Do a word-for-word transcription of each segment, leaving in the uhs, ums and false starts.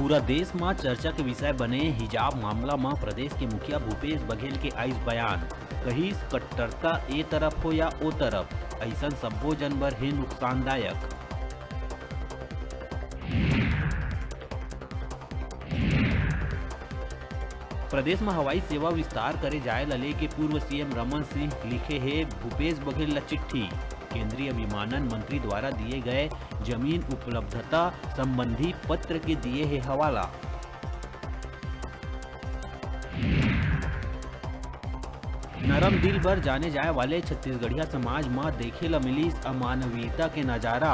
पूरा देश म चर्चा के विषय बने हिजाब मामला म प्रदेश के मुखिया भूपेश बघेल के आइस बयान। कहिस, कट्टरता ए तरफ हो या ओ तरफ, अइसन सब्बो जन बर हे नुकसानदायक। प्रदेश म हवाई सेवा विस्तार करे जाय ल लेके पूर्व सीएम रमन सिंह लिखे हे भूपेश बघेल ल चिट्ठी। केंद्रीय विमानन मंत्री द्वारा दिए गए जमीन उपलब्धता संबंधी पत्र के दिए हे हवाला। नरम दिल बर जाने जाए वाले छत्तीसगढ़िया समाज म देखे ल मिलिस अमानवीयता के नजारा।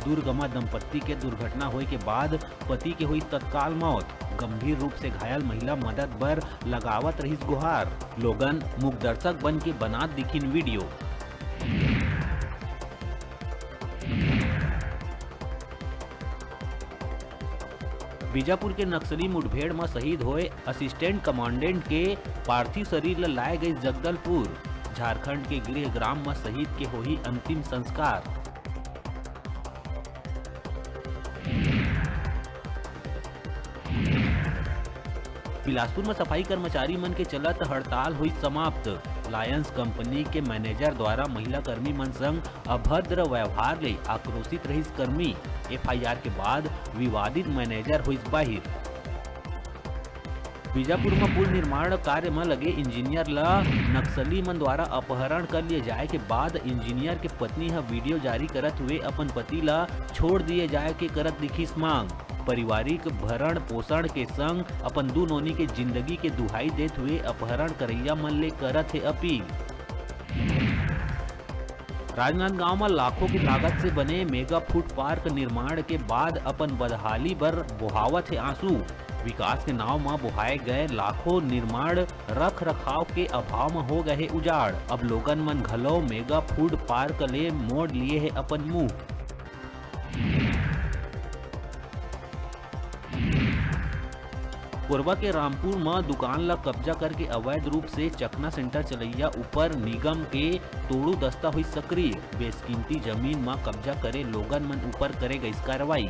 दुर्ग म दंपत्ति के दुर्घटना होए के बाद पति के हुई तत्काल मौत। गंभीर रूप से घायल महिला मदद बर लगावत रहिस गुहार। लोगन मुख दर्शक बन के बनात दिखिन वीडियो। बीजापुर के नक्सली मुठभेड़ म शहीद होए असिस्टेंट कमांडेंट के पार्थिव शरीर ल लाए गइस जगदलपुर। झारखंड के गृह ग्राम म शहीद के होही अंतिम संस्कार। बिलासपुर म सफाई कर्मचारी मन के चलत हड़ताल होइस समाप्त। लायंस कंपनी के मैनेजर द्वारा महिला कर्मी मन संग अभद्र व्यवहार ले आक्रोशित रहिस कर्मी। एफआईआर के बाद विवादित मैनेजर होइस बाहिर। बीजापुर म पुल निर्माण कार्य म लगे इंजीनियर ल नक्सली मन द्वारा अपहरण कर लिए जाए के बाद इंजीनियर के पत्नी ह वीडियो जारी करत हुए अपन पति ल छोड़ दिए जाए के करत दिखिस मांग। पारिवारिक भरण पोषण के संग अपन दू नोनी के जिंदगी के दुहाई देत हुए अपहरण करैया मन ले करत हे अपील। राजनांदगांव म लाखों के लागत से बने मेगा फूड पार्क निर्माण के बाद अपन बदहाली बर बोहावत हे आंसू। विकास के नाव म बोहाए गए लाखों निर्माण रख रखाव के अभाव म हो गए हे उजाड़। अब लोगन मन घलो मेगा फूड पार्क ले मोड़ लिए हे अपन मुंह। कोरबा के रामपुर म दुकान ल कब्जा करके अवैध रूप से चखना सेंटर चलैया ऊपर निगम के तोड़ू दस्ता हुई सक्रिय। बेशकीमती जमीन म कब्जा करे लोगन मन ऊपर करे गइस कार्रवाई।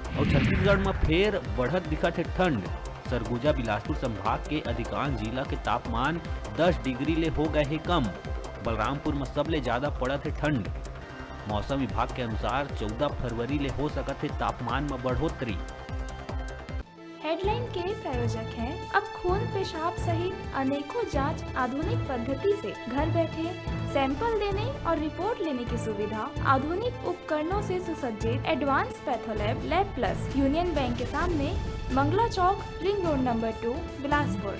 अउ छत्तीसगढ़ म फेर बढ़त दिखत हे ठंड। सरगुजा बिलासपुर संभाग के अधिकांश जिला के तापमान दस डिग्री ले हो गए हे कम। बलरामपुर म सबले ज्यादा पड़त हे ठंड। मौसम विभाग के अनुसार चौदह फरवरी ले हो सकत हे तापमान म बढ़ोतरी। हेडलाइन के प्रायोजक हैं अब खून पेशाब सहित अनेकों जांच आधुनिक पद्धति से घर बैठे सैंपल देने और रिपोर्ट लेने की सुविधा। आधुनिक उपकरणों से सुसज्जित advance pathlab lab plus, union bank के सामने, Mangla Chowk, ring road number two, Bilaspur.